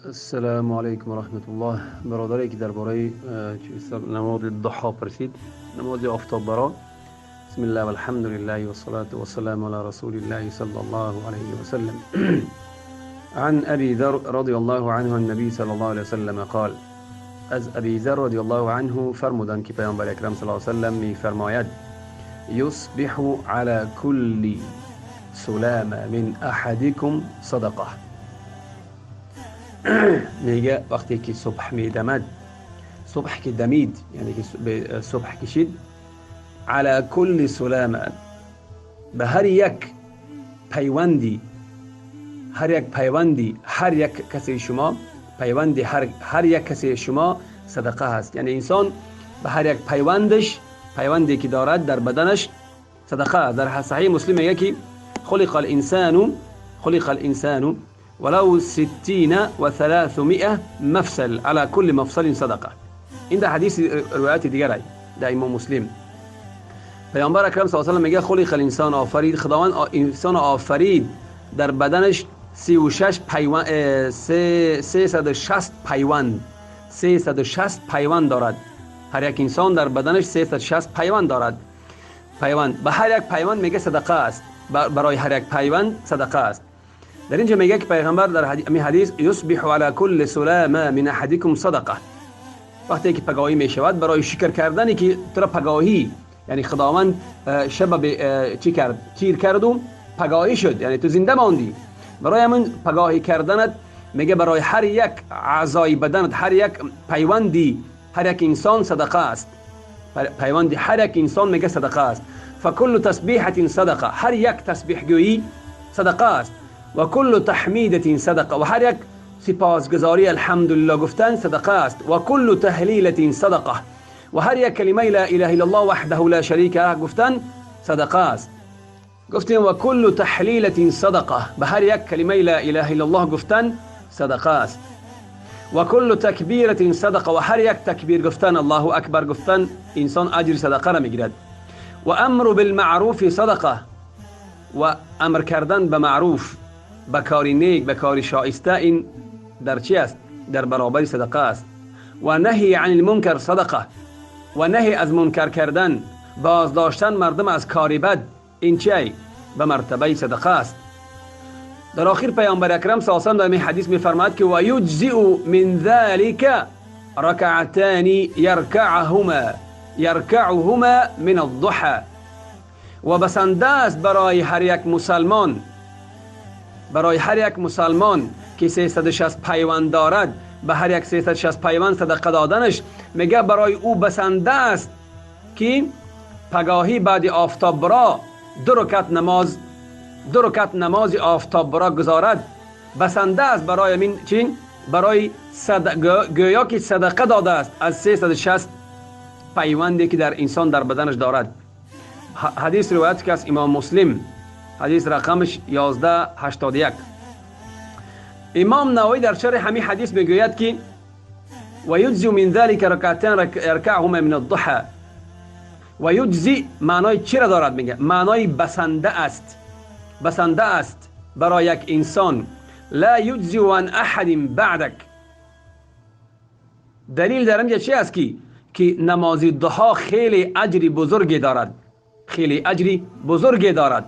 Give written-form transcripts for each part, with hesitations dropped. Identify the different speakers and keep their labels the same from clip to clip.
Speaker 1: السلام علیکم و رحمت الله. برادری که درباره نماز ضحا پرسید، نماز آفتاب برا. بسم الله والحمد لله والصلاة والسلام على رسول الله صلى الله عليه وسلم. عن أبي ذر رضي الله عنه النبي صلى الله عليه وسلم قال: از ابی ذر رضی الله عنه فرمودند که پیامبر اکرم صلی الله علیه وسلم می فرماید: یصبح على كل سلامة من احدكم صدقه. میگه وقتی که صبح میدمد، صبح که دمید، یعنی که صبح کشید، على كل سلامة، به هر یک پیوندی، هر یک پیوندی، هر یک کسی شما پیوندی، هر یک کسی شما صدقه هست. یعنی انسان به هر یک پیوندش، پیوندی که دارد در بدنش صدقه است. در صحیح مسلم میگه که خلق الانسان، خلق الانسان ولو 360 مفصل، على كل مفصل صدقه. این در حدیث روایت دیگر در امام مسلم، پیامبر اکرم صلی الله علیه و میگه خلق الانسان، آفرید خداوند انسان آفرید، در بدنش 36 پیوند، 360 پیوند، 360 پیوند دارد. هر یک انسان در بدنش 360 پیوند دارد. پیوند، به هر یک پیوند میگه صدقه است، برای هر یک پیوند صدقه است. در اینجا میگه که پیغمبر در حدیث یصبح علی کل سلامه من احدکم صدقه. وقتی که پگاهی میشود، برای شکر کردنی که تو را پگاهی، یعنی خداوند شب چی کرد، تیر کرد و پگاهی شد، یعنی تو زنده ماندی، برای همون پگاهی کردنت میگه برای هر یک اعضای بدنت، هر یک پیوندی، هر یک انسان صدقه است. پیوندی هر یک انسان میگه صدقه است. فکل تسبیحة صدقه، هر یک تسبیح گویی صدقه است. و کل تحمیدة صدقه، و هر یک سپاسگزاری الحمدلله گفتن صدقه است. و کل تهلیلة صدقه، و هر یک کلمه لا اله الا الله وحده لا شریک له گفتن صدقه است. گفتیم و کل تحلیلة صدقه، به هر یک کلمه لا اله الا الله گفتن صدقه است. و کل تکبیرة صدقه، و هر یک تکبیر گفتن، الله اکبر گفتن، انسان اجر صدقه را میگیرد. و امر بالمعروف صدقه، و امر کردن به معروف، به کاری نیک، به کاری شایسته، این در چی است؟ در برابر صدقه است. و نهی عن المنکر صدقه، و نهی از منکر کردن، بازداشتن مردم از کاری بد، این چی؟ به مرتبه صدقه است. در آخر پیامبر اکرم صلی الله علیه و در این حدیث میفرماید که و یجزئ من ذلك رکعتان یرکعهما من الضحى. و بسنده است برای هر یک مسلمان، برای هر یک مسلمان که 360 پیوند دارد، به هر یک 360 پیوند صدقه دادنش، میگه برای او بسنده است که پگاهی بعد آفتاب برا دو رکعت نماز، دو رکعت نماز آفتاب برا گزارد. بسنده است برای من چی؟ برای گویا که صدقه داده است از 360 پیوندی که در انسان در بدنش دارد. حدیث روایت که از امام مسلم، حدیث رقمش 1181. امام نووی در شرح همین حدیث میگوید که و یجزی من ذلك رکعتان یرکعهما من الضحى. و یجزی معنای چی را دارد؟ میگه معنای بسنده است، بسنده است برای یک انسان. لا یجزی عن احد بعدک. دلیل در اینجا چی است؟ که نماز ضحا خیلی اجری بزرگی دارد، خیلی اجری بزرگی دارد.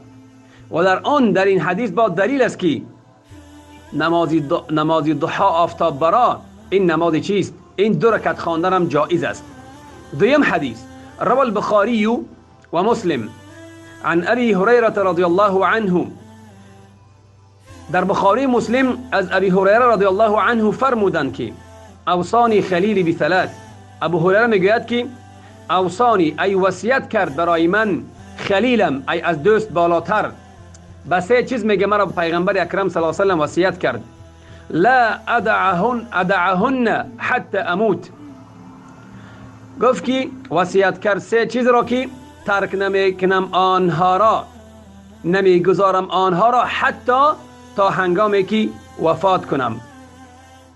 Speaker 1: و در آن، در این حدیث با دلیل است که نماز ضحا آفتاب برا، این نماز چیست؟ این دو رکعت خواندن هم جایز است. دویم حدیث روى البخاری و مسلم عن ابی هریره رضی الله عنه. در بخاری مسلم از ابی هریره رضی الله عنه فرمودند که اوصانی خلیلی بثلاث. ابو هریره میگوید که اوصانی، ای وصیت کرد برای من خلیلم، ای از دوست بالاتر، به سه چیز میگه مرا پیغمبر اکرم صلی الله علیه و سلم وصیت کرد. لا ادعهن حتی اموت. گفت که وصیت کرد سه چیز را که ترک نمیکنم آنها را، نمیگذارم آنها را حتی تا هنگامی که وفات کنم،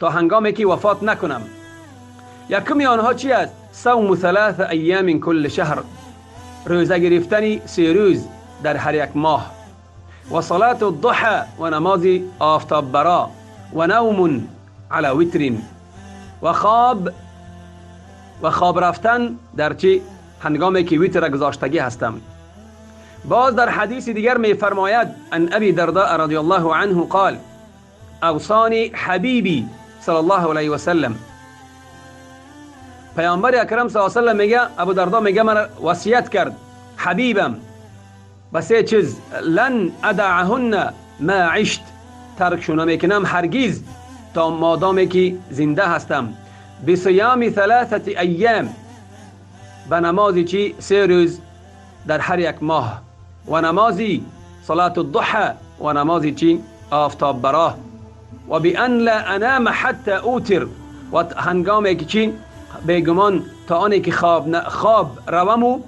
Speaker 1: تا هنگامی که وفات نکنم. یکمی آنها چی است؟ صوم 3 ایام کل شهر، روزه گرفتن 3 روز در هر یک ماه، و صلاة الضحى و نماز آفتاب برا، و نوم على وتر. و خواب رفتن در چی؟ هنگامی که ویتر گذاشتگی هستم. باز در حدیث دیگر می فرماید ان ابی درداء رضی الله عنه قال اوصانی حبیبی صلی الله علیه و سلم. پیامبر اکرم صلی الله علیه و سلم میگه، ابو دردا میگه من وصیت کرد حبیبم به سه چیز، لن ادعهن ما عشت، ترکشون نمیکنم هرگز تا مادامی که زنده هستم. بصیام ثلاثه ایام، به نمازی چی؟ 3 روز در هر یک ماه، و نمازی صلاة الضحى، و نمازی چی؟ آفتاب براه، و بأن لا انام حتی اوتر، و هنگامی که چی؟ بیگمان تا آنی که خواب روم و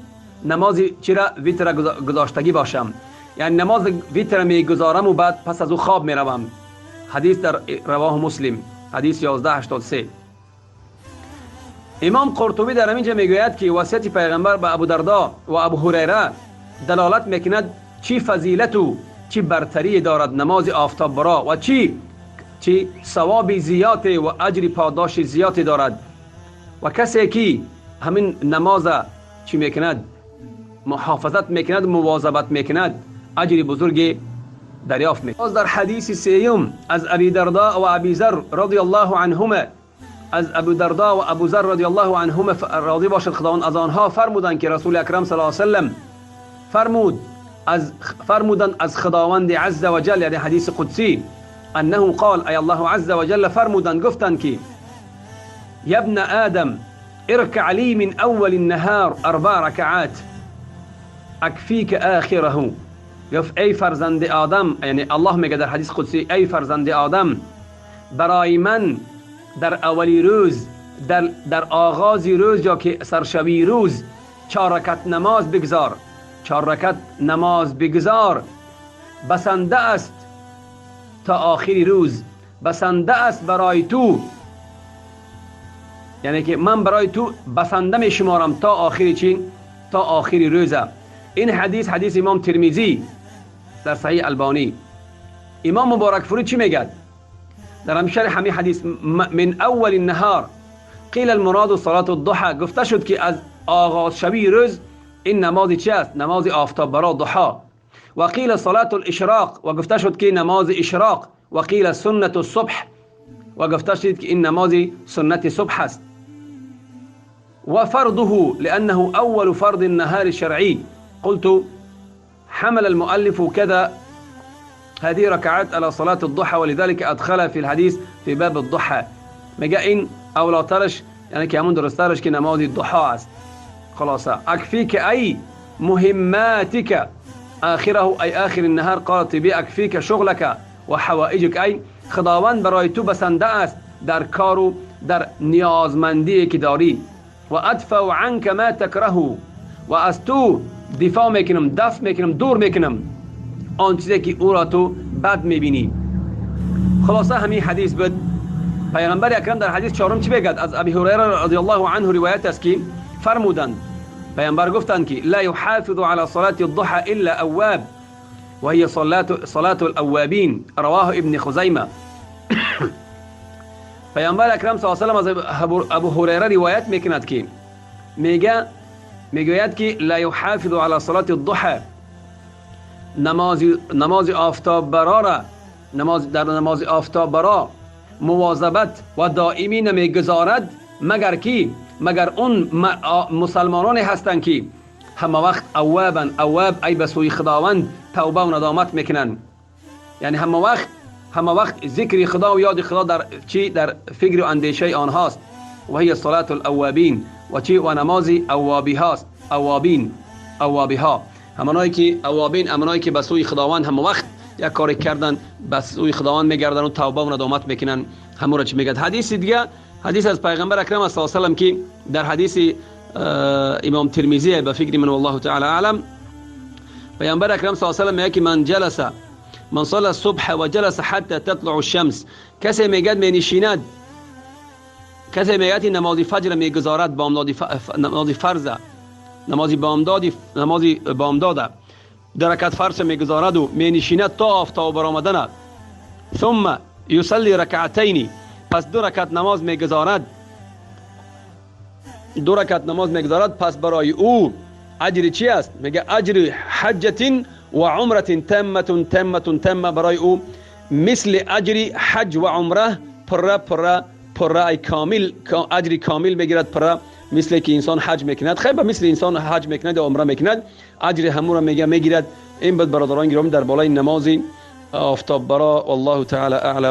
Speaker 1: نمازی چرا ویتر گذاشتگی باشم، یعنی نماز ویتر میگذارم و بعد پس از او خواب میروم. حدیث در رواه مسلم، حدیث 1183. امام قرطبی در اینجا میگوید که وصیت پیغمبر به ابو دردا و ابو هریره دلالت میکند چی فضیلت و چی برتری دارد نماز آفتاب برا و چی ثواب زیاد و اجر پاداش زیاد دارد. و کسی که همین نماز چی میکند؟ محافظت میکند، مواظبت میکند، اجر بزرگ دریافت میکند. باز در حدیث سیوم از ابی دردا و ابی ذر رضی الله عنهما، از ابو دردا و ابو ذر رضی الله عنهما راضی باشد خداوند از آنها، فرمودند که رسول اکرم صلی الله علیه و سلم فرمودند از خداوند عز و جل، یعنی حدیث قدسی، انه قال ای الله عز و جل فرمودند، گفتند که یا ابن آدم اركع لي من اول النهار 4 ركعات اکفیک آخره. گفت ای فرزند آدم، یعنی الله میگه در حدیث قدسی ای فرزند آدم، برای من در اولی روز، در آغاز روز یا که سرشوی روز 4 رکعت نماز بگذار، 4 رکعت نماز بگذار، بسنده است تا آخر روز، بسنده است برای تو، یعنی که من برای تو بسنده می شمارم تا آخر چی؟ تا آخر روزه. این حدیث حدیث امام ترمذی در صحیح البانی. امام مبارک فوری چی میگه؟ در شرح همین حدیث من اول النهار قیل المراد صلاة الضحى، گفته شد که از آغاز شوی روز این نماز چی است؟ نماز آفتاب برا ضحا. و قیل صلاة الاشراق، و گفته شد که نماز اشراق. و قیل سنت الصبح، و گفته شد که این نماز سنت صبح است. و فرضه لأنه اول فرض النهار الشرعي. قلت حمل المؤلف كذا هذه ركعات على صلاة الضحى ولذلك أدخلها في الحديث في باب الضحى. میگه این اولاترش، یعنی که همون درسترش که نماز الضحى است. خلاصه اکفیک ای مهماتك آخره ای آخر النهار. قال طبی اکفیک شغلك و حوائجك، ای خداوند برای تو بسنده است در کار و در نیازمندی که داری. و ادفع عنك ما تکره، و از تو دفاع میکنم، دفع میکنم، دور میکنم آن چیزی که او را تو بد میبینی. خلاصه همین حدیث بود. پیغمبر اکرم در حدیث چهارم چی میگه؟ از ابی هریره رضی الله عنه روایت است که فرمودند پیامبر گفتند که لا يحافظ على صلاة الضحى الا اواب وهي صلاة الاوابین، رواه ابن خزیمه. پیامبر اکرم صلی الله علیه و سلم از ابو هریره روایت میکند که میگوید که لا يحافظ على صلاة الضحى، نماز آفتاب برا، نماز در نماز آفتاب برا مواظبت و دائمی نمیگذارد مگر کی؟ مگر اون مسلمانانی هستند که همه وقت اوابن، اواب ای به سوی خداوند توبه و ندامت میکنن، یعنی همه وقت ذکر خدا و یاد خدا در چی؟ در فکر و اندیشه آنهاست. و هي صلاة الاوابین، و چی؟ و نماز اوابی هاست، اوابین، اوابی ها، همانایی که اوابین، همانایی که به سوی خداوند همه وقت یک کاری کردن به سوی خداوند میگردن و توبه و ندامت میکنن. همون را چی میگه؟ حدیث دیگه، حدیث از پیغمبر اکرم صلی الله علیه و سلم که در حدیث امام ترمذی به فکر من والله تعالی اعلم، پیغمبر اکرم صلی الله علیه و سلم میگه که من جلس من صلى الصبح و جلس حتى تطلع الشمس، کسی میگه می نشیند، کسی میگه نماز فجر میگذارد، بامداد نماز فرض، نماز بامداد، نماز بامداد در رکعت فرض میگذارد و می نشیند تا آفتاب برآمدن، ثم یصلی رکعتین، پس 2 رکعت نماز میگذارد، 2 رکعت نماز میگذارد، پس برای او اجر چی است؟ میگه اجر حجة و عمرة تامة تامة تامة، برای او مثل اجر حج و عمره پره پره پره، ای کامل، اجر کامل میگیرد، پره، مثل که انسان حج میکند. خیلی مثل انسان حج میکند یا عمره میکند، اجر همون را میگه میگیرد. این بود برادران گرامی در بالای نماز آفتاب برا. والله تعالی اعلی.